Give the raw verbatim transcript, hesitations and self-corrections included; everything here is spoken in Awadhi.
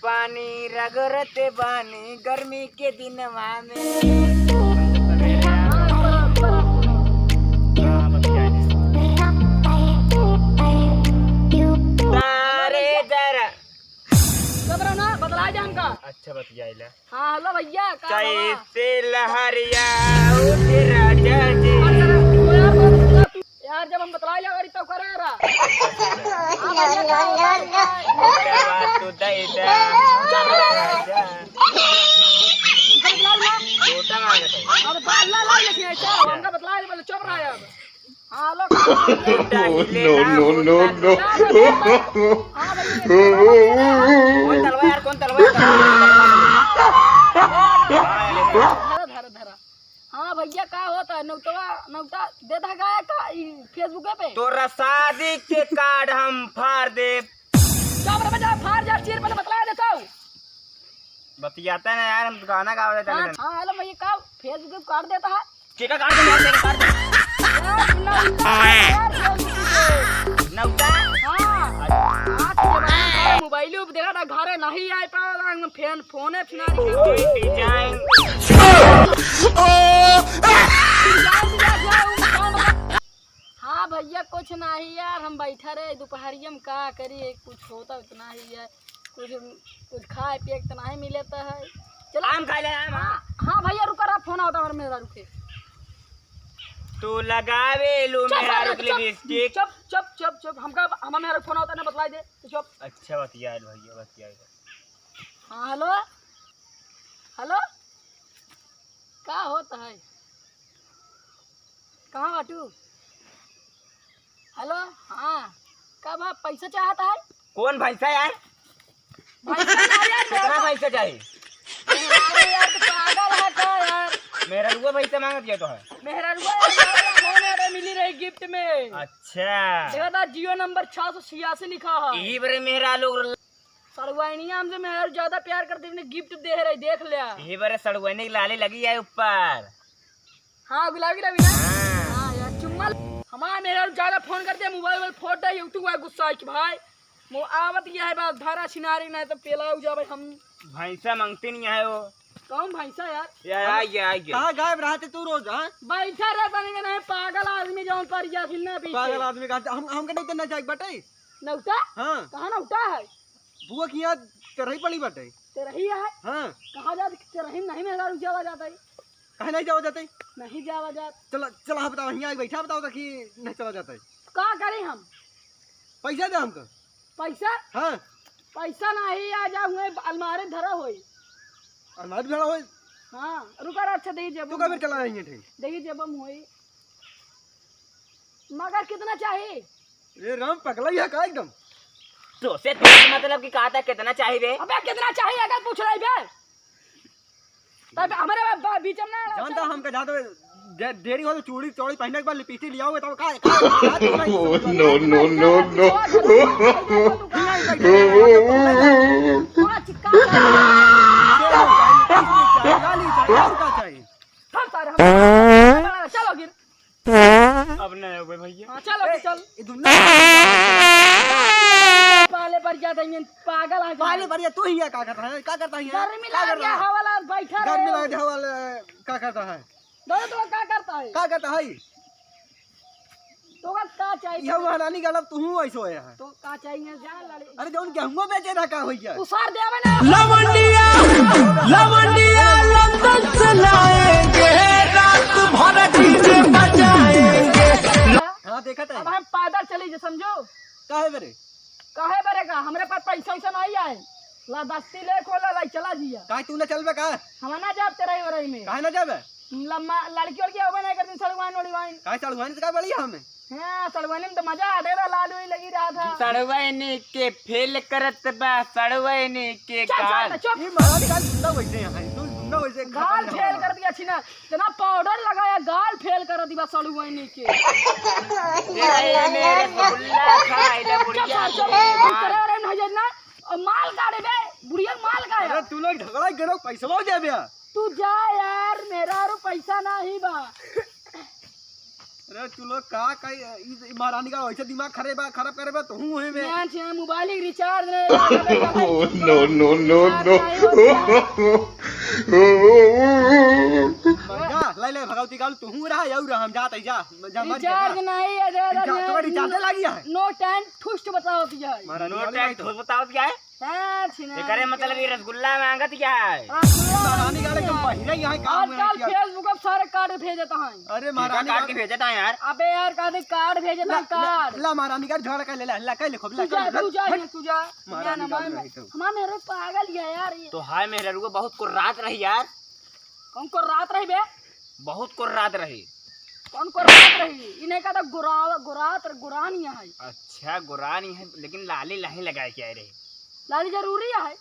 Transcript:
पानी रगड़ते बानी गर्मी के दिनवा में। हाँ, बतिया ले। तारे जरा। जबरा ना, बतला दे हमका। अच्छा, बतिया ले। हाँ, हेलो भैया, का बाबा? कैसे लहरिया उठे राजा जी। अरे, अरे, यार, यार, तू, यार, जब हम बतलाए जा करी, तब करे रहा। हाँ, भैया, का बाबा? क्या बात तू दे दे। चुप रह। राजा। हमका बतलाए ना। लोटा मांगत है। अरे, बात ला, ला, लेकिन ऐसा हमका बतलाए, बोले, चुप रहा यार। हाँ, लो। No, no, no, no। हाँ, भैया, कौन तलवा यार, कौन तलवा? धरा, धरा, धरा। हाँ, भैया, का होता है? नौतवा, नौता दे दा गाय का, ई Facebook पे। तोरा शादी के कार्ड हम फाड़ देब। चुप रे, बजा, फाड़ जा, चीर, पहले बतला देता हूँ। बतियाता ना यार, हम गाना गावे जाते हाँ, हैं। हाँ, हेलो भैया, का Facebook पे कार्ड देता है? केका कार्ड दे यार, केका कार्ड दे। यार, नौता, यार, नौता। हाँ। आज के बाद मोबाइल पे देखा था, घरे नहीं आए पावत, हम फेन, फोने फिना रखे। डिजाइन। हाँ भैया, कुछ नहीं यार, हम बैठा रहे दोपहरिया में, का करी, कुछ होता उतना ही है। कुछ, कुछ खाए पिए के तो नहीं मिले तो है। चलो। आम खा ले, आम, हाँ। हाँ, हाँ भैया, रुका रहा, फोन आवता हमारे मेहरारू के। तू लगावे लू चुप, मेहरारू चुप, के चुप, लिपस्टिक। चुप, चुप, चुप, चुप। हमका, हमारे मेहरारू के फोन आवता ना, बतलाई दे। तू चुप। अच्छा, बतिया ले भैया, बतिया ले। हाँ, हेलो, हेलो, का होता है? कहाँ बाटू? हेलो, हाँ, का बा, पैसा चाहता है? कौन भैंसा यार? भैंसा ना यार, कितना मेरा भैंसा चाही? अरे यार, तू पागल है का यार? मेहररुआ भैंसा मांगत है तो है। मेहररुआ यार, फोन अरे मिली रही गिफ्ट में। अच्छा। देखा था, जियो नंबर छह सौ छियासी लिखा है। यही बरे मेहरा लोग। सड़ुआइनिया हमसे मेहरारू ज्यादा प्यार करती, उन्हें गिफ्ट दे रही, देख लिया। यही बरे सड़ुआइनी की लाली लगी है ऊपर। हाँ, गुलाबी रवि ना। हाँ। हाँ यार, चुम्मा ल-, हमार मेहरारू ज्यादा फोन करते, मोबाइल वोबाइल फोड़ दे, YouTube वाला गुस्सा है कि भाई, मो आवत यह है बात, धारा छिनारी ना तो पेला हो जावे हम। भैंसा मांगते नहीं है वो। कौन भैंसा यार? ये आ गया, आ गया। कहाँ गायब रहते तू रोज, हाँ? बैठा रहे तनी के नहीं, पागल आदमी जौन पर गया फिर ना पीछे। पागल आदमी का हम, हमके नहीं देना चाहिए बटे। नौटा? हाँ। कहाँ नौटा है? बुआ की यहाँ तेरही पड़ी बाटे। तेरही है? हाँ। कहाँ जात, तेरही नहीं मेहरारू जावा जाता है। काहे नहीं जावा जाता है? नहीं जावा जात। चला, चला, हाँ, बताओ, यहाँ बैठा, बताओ तो कि नहीं चला जाता है। का करें हम? पैसा दे हमको। पैसा? हाँ। पैसा नहीं, आ जा, हुए अलमारी धरा होई। अलमारी धरा होई? हाँ, रुका रे, अच्छा, दे जेब तू में। कभी चला रही है, ठीक? दे जेब में होई। मगर कितना चाहिए? ए राम, पगला ही है का एकदम? तो से तू मतलब कि कहा था कितना चाहिए बे? अबे कितना चाहिए अगर पूछ रही बे? तब हमारे बा-, बा-, बीच में ना जानता हम का जाते दे-, देरी हो तो चूड़ी चौड़ी पहने के बाद लिपस्टिक लिया हुआ तो का, का, का, का, का, No, no, no, no। पाँच का लाली चाहिए, और का चाहिए? हम सारे हम चलो गिर। अब नहीं होबे भैया। हाँ, चल, अबे ए, चल। ये दुनिया पाले पर क्या था, ये पागल आ गया। पाले पर ये तू ही है, का करता है? का करता है? गर्मी का लगा करता दिया, है? हवा लगा, बैठा गर्मी रहे। लगा दिया, हवा लगा, का करता है? दादा, तो का करता है? का करता है? तो का, का चाहिए? यह महारानी गलत तू हूँ ऐसो है। तो का चाहिए? जा लड़े। अरे, जौन गेहूं बेचे रहा, का हो गया? उसार देवे ना। लवंडिया, लवंडिया लंदन से लाएंगे, रात भर डीजे बजाएंगे। हाँ, देखा था। अब हम पैदल चली जे, समझो। काहे बरे? काहे बरे का? हमरे पास पैसा वैसा नहीं आए। ला दस्ती ले खोला, लाई चला जिया। काहे तू ना चलबे का? हम ना जाब तेरा ही वरई में। काहे ना जाबे? लम्मा लड़की वड़की होबे नहीं करती, सड़ुआइन वड़ुआइन। काहे सड़ुआइन से का बड़ी हमें? हाँ, सड़ुआइन में तो मजा आ रहा, लाल हुई लगी रहा था। सड़ुआइन के फेल करत बा, सड़ुआइन के चल, गाल। चल, चुप। ये महाराज गाल गुंडा वैसे यहाँ है, तू गुंडा वैसे गाल फेल कर दिया छी ना, इतना पाउडर लगाया, गाल फेल कर दिया सड़ुआइन के। तेरा ये मेरे रसगुल्ला खा, इला चुप, बुढ़िया चुप, चुप, के मार। तेरे वाले में नहीं जाना, और माल गाड़े बे, बुढ़िया माल गाया। अरे तू लोग झगड़ा करो, पैसा दे बे। तू जा यार, मेहरारू पैसा नाही बा। तो तू लोग का, का, ई, ई महारानी का वैसे दिमाग खराब बा, खराब करे बा, तो हूँ है मैं। यार, छे मोबाइल के रिचार्ज नहीं। Oh, no, no, no, no। जा, ले, ले, भगवती काल, तू हूँ रहा, यू रहा, हम जात है, जा, जा, मर जा, रिचार्ज जा। नहीं है, दे, दे, रिचार्ज, दे, तुम्हारा रिचार्ज लागी है? No time, ठुष्ट बताओ दिया है। महारानी No वाली time, बात है। ठुष्ट बताओ दिया है? हाँ, छिना एकरे के। मतलब ये रसगुल्ला मांगत क्या है? रसगुल्ला महारानी का मांगत एकदम क्या है? पहिरा यहाँ काम आजकल है क्या? Facebook पर सारे कार्ड भेजत हैं। अरे केका महारानी काट का के भेजत हैं यार? अबे यार, कहते कार्ड भेजत ला, हैं, ला, कार्ड। ला महारानी का झगड़ा कर ले, ला, ला, कर ले खूब, ला, तू जा, कर ले, तू जा, हट। यहाँ तू जा। महारानी जा ना, का हमारे, नहीं तो। हमारे मेहरारू पागल है यार ये। तो हाय मेहरारू को बहुत कुर्रात रही यार। कौन कुर्रात रही बे? बहुत कुर्रात रही। कौन कुर्रात रही? इन्हें का तो गुरा-, गुरात, गुरान यहाँ है। अच्छा, गुरान यहाँ है, लेकिन लाली लाही लगाए के आए रही। लाली जरूरी है?